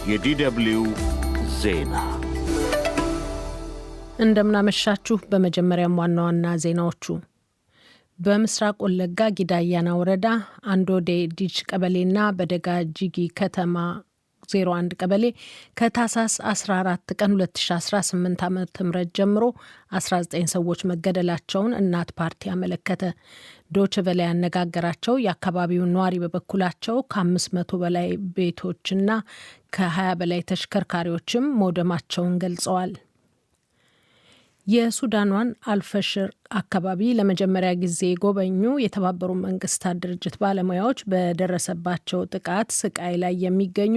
የ DW ዜና። እንደምናመሻችሁ። በመጀመሪያም ዋና ዋና ዜናዎቹ፦ በምስራቅ ወለጋ ጊዳ አያና ወረዳ አንዶዴ ዲች ቀበሌና በደጋ ጂጊ ከተማ 01 ቀበሌ ከታህሳስ 14 ቀን 2018 ዓ ም ጀምሮ 19 ሰዎች መገደላቸውን እናት ፓርቲ አመለከተ። ዶይቼ ቬለ ያነጋገራቸው የአካባቢው ነዋሪ በበኩላቸው ከ500 በላይ ቤቶችና ከ20 በላይ ተሽከርካሪዎችም መውደማቸውን ገልጸዋል። የሱዳኗን አልፈሽር አካባቢ ለመጀመሪያ ጊዜ የጎበኙ የተባበሩ መንግስታት ድርጅት ባለሙያዎች በደረሰባቸው ጥቃት ስቃይ ላይ የሚገኙ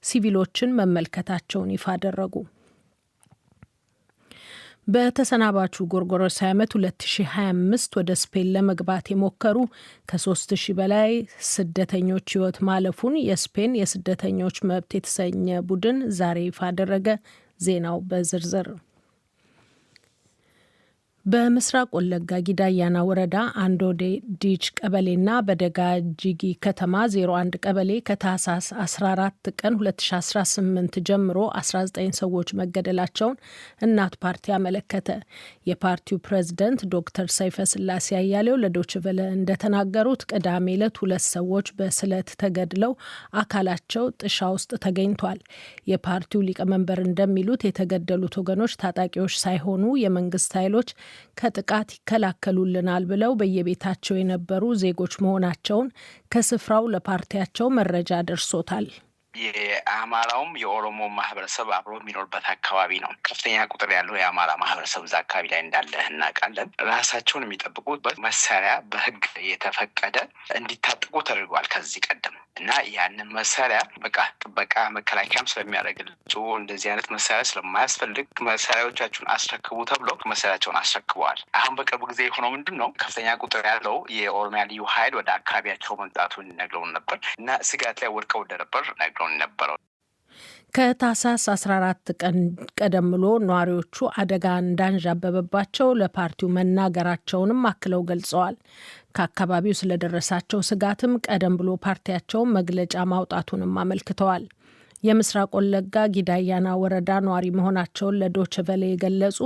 ሲቪሎችን መመልከታቸውን ይፋ አደረጉ። በተሰናባቹ ጎርጎሮሳዊ ዓመት 2025 ወደ ስፔን ለመግባት የሞከሩ ከ3000 በላይ ስደተኞች ህይወት ማለፉን የስፔን የስደተኞች መብት የተሰኘ ቡድን ዛሬ ይፋ አደረገ። ዜናው በዝርዝር። በምስራቅ ወለጋ ጊዳ አያና ወረዳ አንዶዴ ዲች ቀበሌና በደጋ ጂጊ ከተማ 01 ቀበሌ ከታህሳስ 14 ቀን 2018 ጀምሮ 19 ሰዎች መገደላቸውን እናት ፓርቲ አመለከተ። የፓርቲው ፕሬዝደንት ዶክተር ሰይፈ ስላሴ አያሌው ለዶይቼ ቬለ እንደተናገሩት ቅዳሜ ዕለት ሁለት ሰዎች በስለት ተገድለው አካላቸው ጥሻ ውስጥ ተገኝቷል። የፓርቲው ሊቀመንበር እንደሚሉት የተገደሉት ወገኖች ታጣቂዎች ሳይሆኑ የመንግስት ኃይሎች ከጥቃት ይከላከሉልናል ብለው በየቤታቸው የነበሩ ዜጎች መሆናቸውን ከስፍራው ለፓርቲያቸው መረጃ ደርሶታል። የአማራውም የኦሮሞ ማህበረሰብ አብሮ የሚኖርበት አካባቢ ነው። ከፍተኛ ቁጥር ያለው የአማራ ማህበረሰብ እዛ አካባቢ ላይ እንዳለ እናውቃለን። ራሳቸውን የሚጠብቁበት መሳሪያ በሕግ የተፈቀደ እንዲታጠቁ ተደርጓል ከዚህ ቀደም፣ እና ያንን መሳሪያ በቃ ጥበቃ መከላከያም ስለሚያደርግላቸው እንደዚህ አይነት መሳሪያ ስለማያስፈልግ መሳሪያዎቻችሁን አስረክቡ ተብሎ መሳሪያቸውን አስረክበዋል። አሁን በቅርቡ ጊዜ የሆነው ምንድን ነው? ከፍተኛ ቁጥር ያለው የኦሮሚያ ልዩ ኃይል ወደ አካባቢያቸው መምጣቱን ነግረውን ነበር እና ስጋት ላይ ወድቀው እንደነበር ነግረውን ነበረው። ከታህሳስ 14 ቀን ቀደም ብሎ ነዋሪዎቹ አደጋ እንዳንዣበበባቸው ለፓርቲው መናገራቸውንም አክለው ገልጸዋል። ከአካባቢው ስለደረሳቸው ስጋትም ቀደም ብሎ ፓርቲያቸው መግለጫ ማውጣቱንም አመልክተዋል። የምስራቅ ወለጋ ጊዳ አያና ወረዳ ነዋሪ መሆናቸውን ለዶይቼ ቬለ የገለጹ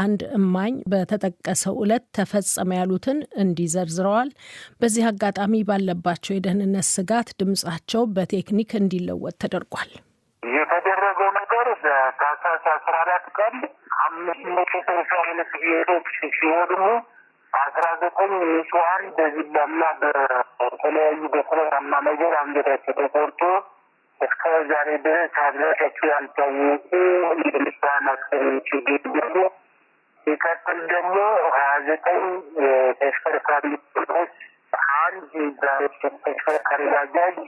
አንድ እማኝ በተጠቀሰው ዕለት ተፈጸመ ያሉትን እንዲህ ዘርዝረዋል። በዚህ አጋጣሚ ባለባቸው የደህንነት ስጋት ድምጻቸው በቴክኒክ እንዲለወጥ ተደርጓል። የተደረገው ነገር በታህሳስ 14 ቀን 562 ቤቶች ሲወድሙ 19 ንጹሐን በቢላና በተለያዩ በስለታማ ነገር አንገታቸው ተቆርጦ እስከ ዛሬ ድረስ አድራሻቸው ያልታወቁ የንጹሐን አስከሬኖች ይገኛሉ። ሲቀጥል ደግሞ 29 ተሽከርካሪዎች፣ አንድ ተሽከርካሪ ባጃጅ፣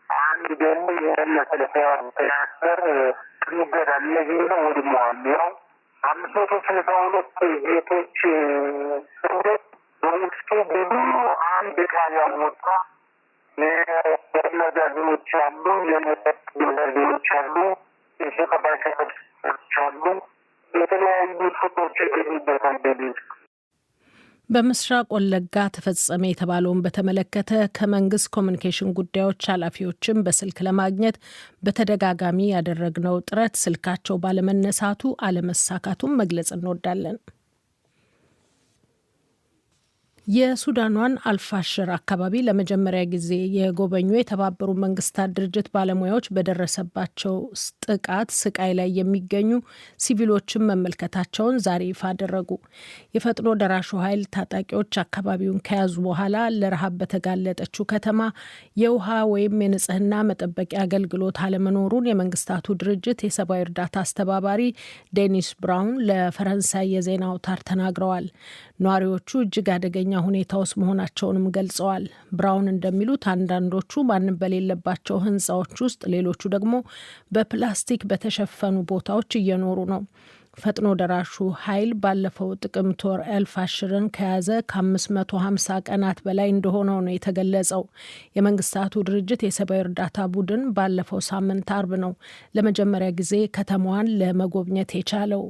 አንድ ደግሞ የመሰለፊያ ትራክተር ይገዳል። እነዚህ ነው ወድመዋል። ያው 562 ቤቶች ስንት በውስጡ ብዙ አንድ ዕቃ ያልወጣ የመጋዘኖች አሉ፣ የመጠጥ መጋዘኖች አሉ፣ የሸቀጣሸቀጦች አሉ፣ የተለያዩ ሱቆች ይገኙበታል በቤት። በምስራቅ ወለጋ ተፈጸመ የተባለውን በተመለከተ ከመንግስት ኮሚኒኬሽን ጉዳዮች ኃላፊዎችን በስልክ ለማግኘት በተደጋጋሚ ያደረግነው ጥረት ስልካቸው ባለመነሳቱ አለመሳካቱን መግለጽ እንወዳለን። የሱዳኗን አልፋሽር አካባቢ ለመጀመሪያ ጊዜ የጎበኙ የተባበሩ መንግስታት ድርጅት ባለሙያዎች በደረሰባቸው ጥቃት ስቃይ ላይ የሚገኙ ሲቪሎችን መመልከታቸውን ዛሬ ይፋ አደረጉ። የፈጥኖ ደራሹ ኃይል ታጣቂዎች አካባቢውን ከያዙ በኋላ ለረሃብ በተጋለጠችው ከተማ የውሃ ወይም የንጽህና መጠበቂያ አገልግሎት አለመኖሩን የመንግስታቱ ድርጅት የሰብአዊ እርዳታ አስተባባሪ ዴኒስ ብራውን ለፈረንሳይ የዜና አውታር ተናግረዋል። ነዋሪዎቹ እጅግ አደገኛ ሁኔታ ውስጥ መሆናቸውንም ገልጸዋል። ብራውን እንደሚሉት አንዳንዶቹ ማንም በሌለባቸው ህንፃዎች ውስጥ፣ ሌሎቹ ደግሞ በፕላስቲክ በተሸፈኑ ቦታዎች እየኖሩ ነው። ፈጥኖ ደራሹ ኃይል ባለፈው ጥቅምት ወር ኤልፋሽርን ከያዘ ከ550 ቀናት በላይ እንደሆነው ነው የተገለጸው። የመንግስታቱ ድርጅት የሰብአዊ እርዳታ ቡድን ባለፈው ሳምንት አርብ ነው ለመጀመሪያ ጊዜ ከተማዋን ለመጎብኘት የቻለው።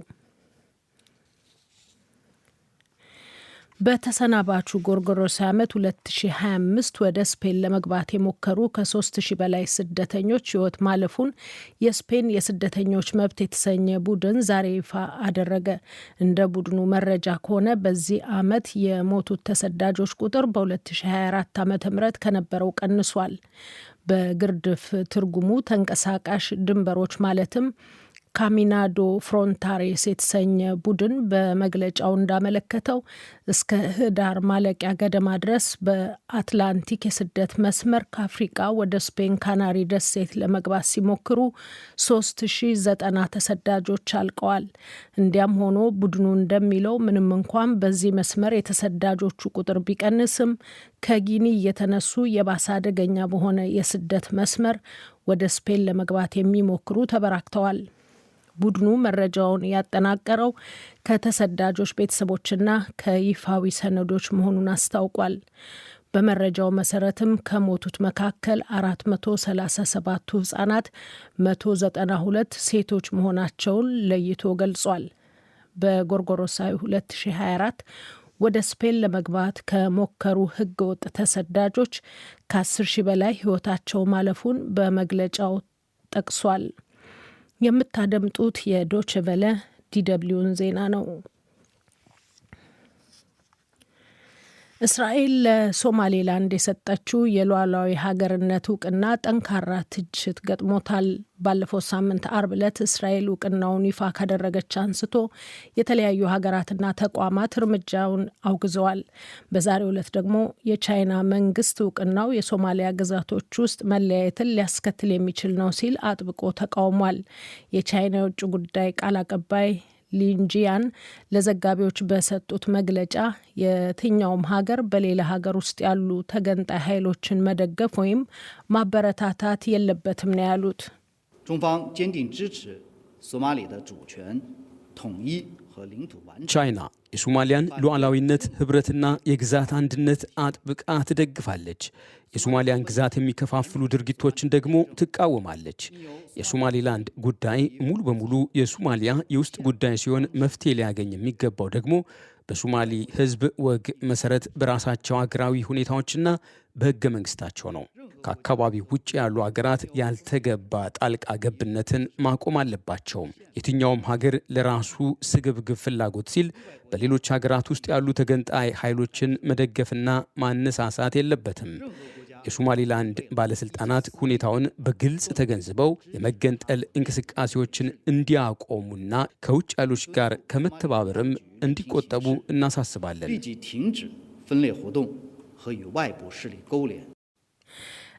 በተሰናባቹ ጎርጎሮሳዊ ዓመት 2025 ወደ ስፔን ለመግባት የሞከሩ ከ3000 በላይ ስደተኞች ሕይወት ማለፉን የስፔን የስደተኞች መብት የተሰኘ ቡድን ዛሬ ይፋ አደረገ። እንደ ቡድኑ መረጃ ከሆነ በዚህ ዓመት የሞቱት ተሰዳጆች ቁጥር በ2024 ዓ.ም ከነበረው ቀንሷል። በግርድፍ ትርጉሙ ተንቀሳቃሽ ድንበሮች ማለትም ካሚናዶ ፍሮንታሬስ የተሰኘ ቡድን በመግለጫው እንዳመለከተው እስከ ህዳር ማለቂያ ገደማ ድረስ በአትላንቲክ የስደት መስመር ከአፍሪቃ ወደ ስፔን ካናሪ ደሴት ለመግባት ሲሞክሩ 3090 ተሰዳጆች አልቀዋል። እንዲያም ሆኖ ቡድኑ እንደሚለው ምንም እንኳን በዚህ መስመር የተሰዳጆቹ ቁጥር ቢቀንስም ከጊኒ እየተነሱ የባሰ አደገኛ በሆነ የስደት መስመር ወደ ስፔን ለመግባት የሚሞክሩ ተበራክተዋል። ቡድኑ መረጃውን ያጠናቀረው ከተሰዳጆች ቤተሰቦችና ከይፋዊ ሰነዶች መሆኑን አስታውቋል። በመረጃው መሰረትም ከሞቱት መካከል 437ቱ ህጻናት፣ 192 ሴቶች መሆናቸውን ለይቶ ገልጿል። በጎርጎሮሳዊ 2024 ወደ ስፔን ለመግባት ከሞከሩ ህገወጥ ተሰዳጆች ከ10 ሺህ በላይ ህይወታቸው ማለፉን በመግለጫው ጠቅሷል። የምታደምጡት የዶቼ ቬለ ዲደብሊውን ዜና ነው። እስራኤል ለሶማሌላንድ የሰጠችው የሉዓላዊ ሀገርነት እውቅና ጠንካራ ትችት ገጥሞታል። ባለፈው ሳምንት አርብ ዕለት እስራኤል እውቅናውን ይፋ ካደረገች አንስቶ የተለያዩ ሀገራትና ተቋማት እርምጃውን አውግዘዋል። በዛሬው ዕለት ደግሞ የቻይና መንግስት እውቅናው የሶማሊያ ግዛቶች ውስጥ መለያየትን ሊያስከትል የሚችል ነው ሲል አጥብቆ ተቃውሟል። የቻይና የውጭ ጉዳይ ቃል አቀባይ ሊንጂያን ለዘጋቢዎች በሰጡት መግለጫ የትኛውም ሀገር በሌላ ሀገር ውስጥ ያሉ ተገንጣይ ኃይሎችን መደገፍ ወይም ማበረታታት የለበትም ነው ያሉት። ቻይና የሶማሊያን ሉዓላዊነት፣ ህብረትና የግዛት አንድነት አጥብቃ ትደግፋለች። የሶማሊያን ግዛት የሚከፋፍሉ ድርጊቶችን ደግሞ ትቃወማለች። የሶማሊላንድ ጉዳይ ሙሉ በሙሉ የሶማሊያ የውስጥ ጉዳይ ሲሆን መፍትሄ ሊያገኝ የሚገባው ደግሞ በሶማሊ ህዝብ ወግ መሰረት በራሳቸው አገራዊ ሁኔታዎችና በህገ መንግስታቸው ነው። ከአካባቢው ውጭ ያሉ ሀገራት ያልተገባ ጣልቃ ገብነትን ማቆም አለባቸው። የትኛውም ሀገር ለራሱ ስግብግብ ፍላጎት ሲል በሌሎች ሀገራት ውስጥ ያሉ ተገንጣይ ኃይሎችን መደገፍና ማነሳሳት የለበትም። የሶማሊላንድ ባለስልጣናት ሁኔታውን በግልጽ ተገንዝበው የመገንጠል እንቅስቃሴዎችን እንዲያቆሙና ከውጭ ኃይሎች ጋር ከመተባበርም እንዲቆጠቡ እናሳስባለን።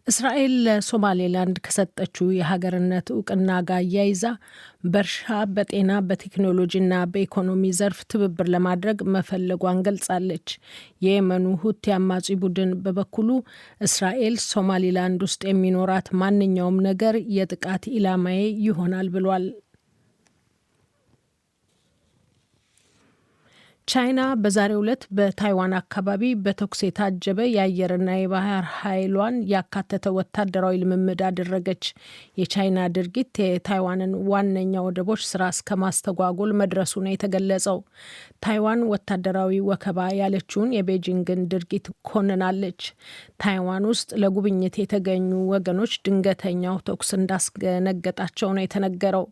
እስራኤል ለሶማሌላንድ ከሰጠችው የሀገርነት እውቅና ጋር አያይዛ በእርሻ፣ በጤና፣ በቴክኖሎጂና በኢኮኖሚ ዘርፍ ትብብር ለማድረግ መፈለጓን ገልጻለች። የየመኑ ሁቲ አማጺ ቡድን በበኩሉ እስራኤል ሶማሊላንድ ውስጥ የሚኖራት ማንኛውም ነገር የጥቃት ኢላማዬ ይሆናል ብሏል። ቻይና በዛሬው ዕለት በታይዋን አካባቢ በተኩስ የታጀበ የአየርና የባህር ኃይሏን ያካተተ ወታደራዊ ልምምድ አደረገች። የቻይና ድርጊት የታይዋንን ዋነኛ ወደቦች ስራ እስከ ማስተጓጎል መድረሱ ነው የተገለጸው። ታይዋን ወታደራዊ ወከባ ያለችውን የቤጂንግን ድርጊት ኮንናለች። ታይዋን ውስጥ ለጉብኝት የተገኙ ወገኖች ድንገተኛው ተኩስ እንዳስደነገጣቸው ነው የተነገረው።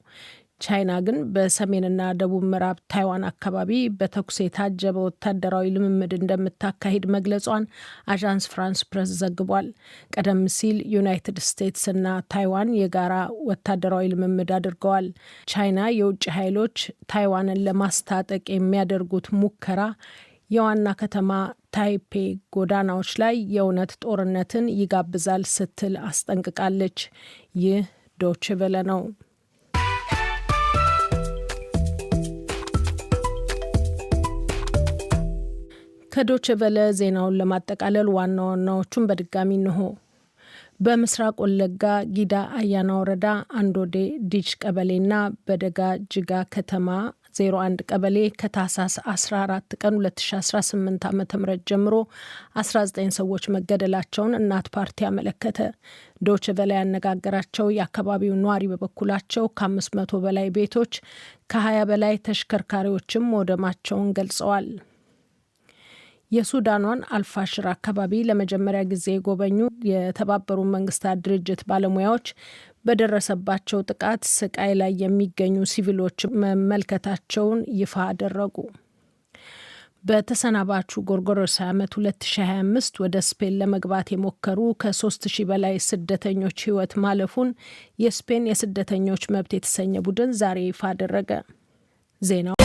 ቻይና ግን በሰሜንና ደቡብ ምዕራብ ታይዋን አካባቢ በተኩስ የታጀበ ወታደራዊ ልምምድ እንደምታካሂድ መግለጿን አዣንስ ፍራንስ ፕሬስ ዘግቧል። ቀደም ሲል ዩናይትድ ስቴትስ እና ታይዋን የጋራ ወታደራዊ ልምምድ አድርገዋል። ቻይና የውጭ ኃይሎች ታይዋንን ለማስታጠቅ የሚያደርጉት ሙከራ የዋና ከተማ ታይፔ ጎዳናዎች ላይ የእውነት ጦርነትን ይጋብዛል ስትል አስጠንቅቃለች። ይህ ዶይቼ ቬለ ነው። ከዶቼ ቬለ ዜናውን ለማጠቃለል ዋና ዋናዎቹን በድጋሚ እንሆ። በምስራቅ ወለጋ ጊዳ አያና ወረዳ አንዶዴ ዲች ቀበሌና በደጋ ጅጋ ከተማ 01 ቀበሌ ከታህሳስ 14 ቀን 2018 ዓ ም ጀምሮ 19 ሰዎች መገደላቸውን እናት ፓርቲ አመለከተ። ዶይቼ ቬለ ያነጋገራቸው የአካባቢው ነዋሪ በበኩላቸው ከ500 በላይ ቤቶች፣ ከ20 በላይ ተሽከርካሪዎችም መውደማቸውን ገልጸዋል። የሱዳኗን አልፋሽር አካባቢ ለመጀመሪያ ጊዜ የጎበኙ የተባበሩ መንግስታት ድርጅት ባለሙያዎች በደረሰባቸው ጥቃት ስቃይ ላይ የሚገኙ ሲቪሎች መመልከታቸውን ይፋ አደረጉ። በተሰናባቹ ጎርጎሮሳዊ ዓመት 2025 ወደ ስፔን ለመግባት የሞከሩ ከ3000 በላይ ስደተኞች ሕይወት ማለፉን የስፔን የስደተኞች መብት የተሰኘ ቡድን ዛሬ ይፋ አደረገ። ዜናው